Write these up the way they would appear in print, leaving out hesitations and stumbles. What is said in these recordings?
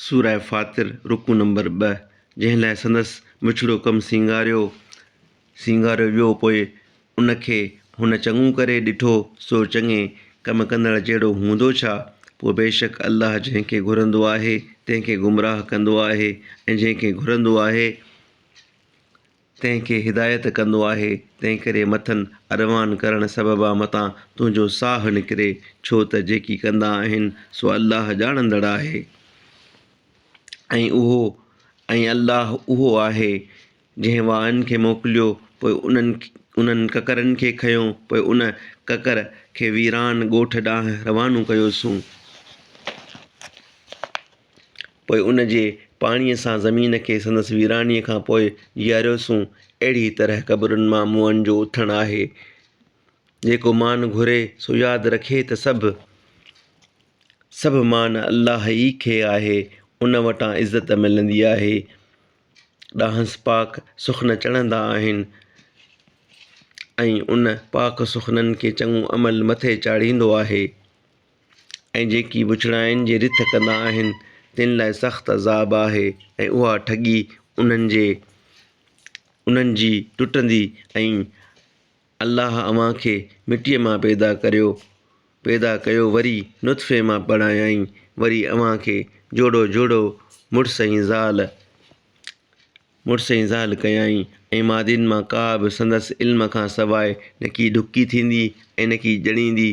سوره فاطر، رڪوع نمبر ٻه، جنهن لاء سندس بڇڙو ڪم سينگاريو سينگاريو ويو پوء ان کي هن چڱو ڪري ڏٺو سو چڱي ڪم ڪندڙ جهڙو هوندو ڇا؟ پوء بيشڪ الله جنهن کي گهرندو آهي تنهن کي گمراهه ڪندو آهي ۽ جنهن کي گهرندو آهي تنهن کي هدايت ڪندو آهي، تنهنڪري مٿن اروان ڪرڻ سببان متان تنهنجو ساهه نڪري، ڇو ته جيڪي ڪندا آهن سو الله ڄاڻندڙ آهي. ۽ اهو، ۽ الله اهو آهي، جنهن وائن کي موڪليو، پوء انهن انهن ڪڪرن کي کنيو، پوء ان، ڪڪر، کي ويران ڳوٺ ڏانهن روانو ڪيوسون. پوء ان جي پاڻيء سان زمين کي سندس ويرانيء کان پوء جياريوسون. اهڙيء طرح قبرن مان مئن جو اٿڻ آهي. جيڪو مان گهري سو ياد رکي ته سڀ سڀ مان الله ئي کي آهي، ان وٽان عزت ملندي آهي. ڏانهس پاڪ سخن چڙهندا آهن ۽ ان پاڪ سخنن کي چڱو عمل مٿي چاڙهيندو آهي. ۽ جيڪي بڇڙاين جي رٿ ڪندا آهن، تن لاء سخت عذاب آهي ۽ اها ٺڳي انهن جي انهن جي ٽٽندي ۽ الله اوهان کي مٽيء مان پيدا ڪريو پيدا ڪيو وري نطفي مان بڻايائين وري اوهان کي جوڙو جوڙو مڙس ۽ زال مڙس ۽ زال ڪيائين ۽ مادين مان ڪا به سندس علم کان سواء نڪي ڍڪي ٿيندي ۽ نڪي ڄڻيندي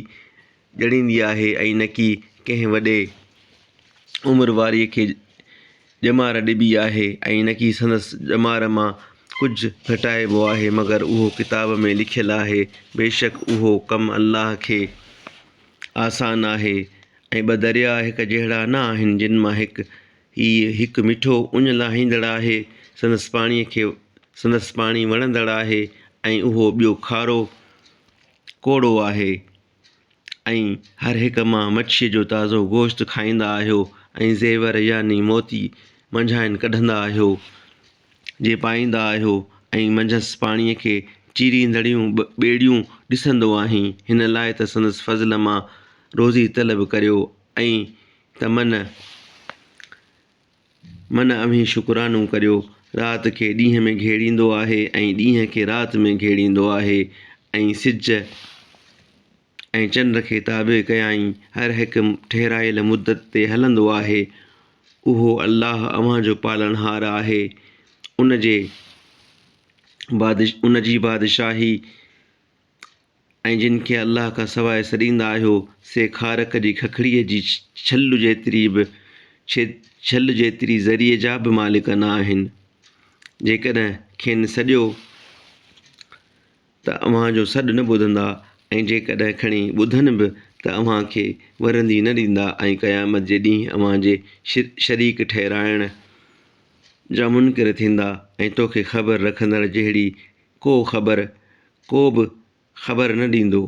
ڄڻيندي آهي ۽ نڪي ڪنهن وڏي عمر واري کي ڄمار ڏبي آهي ۽ نڪي سندس ڄمار مان ڪجهه گهٽائبو آهي مگر اهو ڪتاب ۾ لکيل آهي بيشڪ اهو ڪم الله کي آسان آهي ۽ ٻه درياء هڪ جهڙا نه آهن جن مان هڪ هيء هڪ مٺو اڃ لاهيندڙ آهي، سندس پاڻيء کي سندس پاڻي وڻندڙ آهي ۽ اهو ٻيو کارو ڪوڙو آهي ۽ هر هڪ مان مڇيء جو تازو گوشت کائيندا آهيو ۽ زيور يعني موتي منجهائن ڪڍندا آهيو، جي پائيندا آهيو ۽ منجهس پاڻيء کي چيريندڙيون ٻيڙيون ڏسندو آهين، هن لاء ته سندس فضل مان روزي طلب ڪريو ۽ ته من من اوهين شڪرانو ڪريو. رات کي ڏينهن ۾ گهيڙيندو آهي ۽ ڏينهن کي رات ۾ گهيڙيندو آهي ۽ سج ۽ چنڊ کي تابع ڪيائين، هر هڪ ٺهرايل مدت تي هلندو آهي. اهو الله اوهان جو پالڻهار آهي، ان جي ان جي بادشاهي ۽ جن کي الله کان سواء سڏيندا آهيو، سي کارڪ جي ککڙيء جي ڇل جيتري به ڇل جيتري ذري جا به مالڪ نه آهن. جيڪڏهن کين سڏيو ته اوهان جو سڏ نه ٻڌندا ۽ جيڪڏهن کڻي ٻڌن به ته اوهان کي ورندي نه ڏيندا ۽ قيامت جي ڏينهن اوهان جي شريڪ ٺهرائڻ جا منڪر ٿيندا ۽ توکي خبر رکندڙ جهڙي ڪو خبر ڪو به خبر نه ڏيندو.